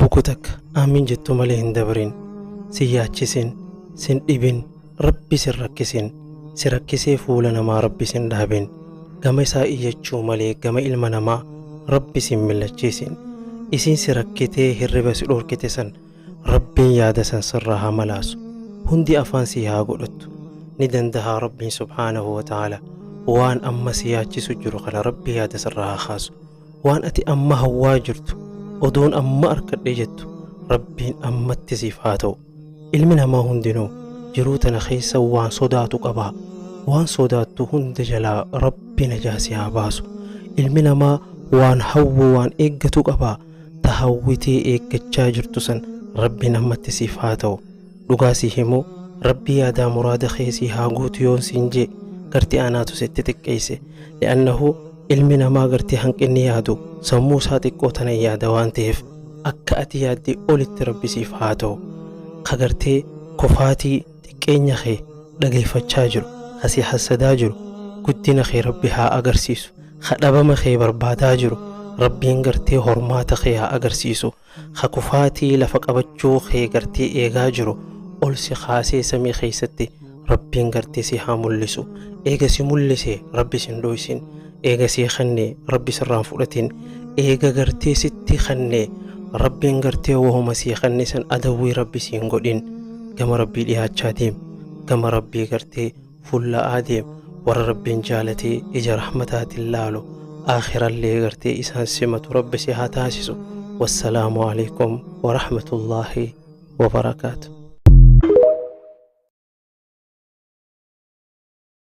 Bukuu takka aamiin jettu malee hin dabrin. Sin yaachisin, sin dhibin, Rabbi sin rakkisin. Si rakkisee fuula namaa Rabbi sin dhaabin. Gama isaa iyyachuu malee gama ilma namaa Rabbi sin millachiisin. Isiin si rakkitee hirriba si dhoorkite san Rabbiin yaada san sirraa haa malaasu. Hundi afaan sii haa godhattu. Ni dandahaa Rabbiin subhaanahu wa ta'aala waan amma si yaachisu jiru kana Rabbi yaada sirraa haa kaasu. Waan ati amma hawwaa jirtu odoon amma arkadhe jettu Rabbiin ammatti siif haa ta'u. Ilmi namaa hundinuu jiruu tana keessa waan sodaatu qaba. Waan sodaattu hunda jalaa Rabbi najaa si haa baasu. Ilmi namaa waan hawwu waan eeggatu qaba. Ta hawwitee eeggachaa jirtu san Rabbiin ammatti siif haa ta'u. Dhugaa si himu Rabbi yaadaa muraada kee sii haa guutu yoon siin jee gartee anaatu sitti xiqqeesse. Li'annahu ilmi namaa gartee hanqinni yaadu sammuu isaa xiqqoo tana yaada waan ta'eef akka ati yaaddee olitti Rabbi siif haa ta'u. Ka gartee kufaatii xiqqeenya kee dhageeffachaa jiru, ka si hassadaa jiru guddina kee Rabbi haa agarsiisu. Ka dhabama kee barbaadaa jiru Rabbiin gartee hormaata kee haa agarsiisu. Ka kufaatii lafa qabachuu kee gartee eegaa jiru ol si kaasee samii keessatti Rabbiin gartee si haa mul'isu. Eega si mul'ise Rabbi sin dhoysin. Eega sii kenne Rabbi sirraa hin fudhatin. Eega gartee sitti kenne Rabbiin gartee wahuma sii kenne san adawwii Rabbi siin godhin. Gama Rabbii dhiyaachaa deem. Gama Rabbii gartee fulla'aa deem. Warra Rabbiin jaalatee ija rahmataatiin laalu aakhirallee gartee isaan simatu Rabbi si haa taasisu. Wassalaamu alaikum warahmatullaahi wabarakaatu.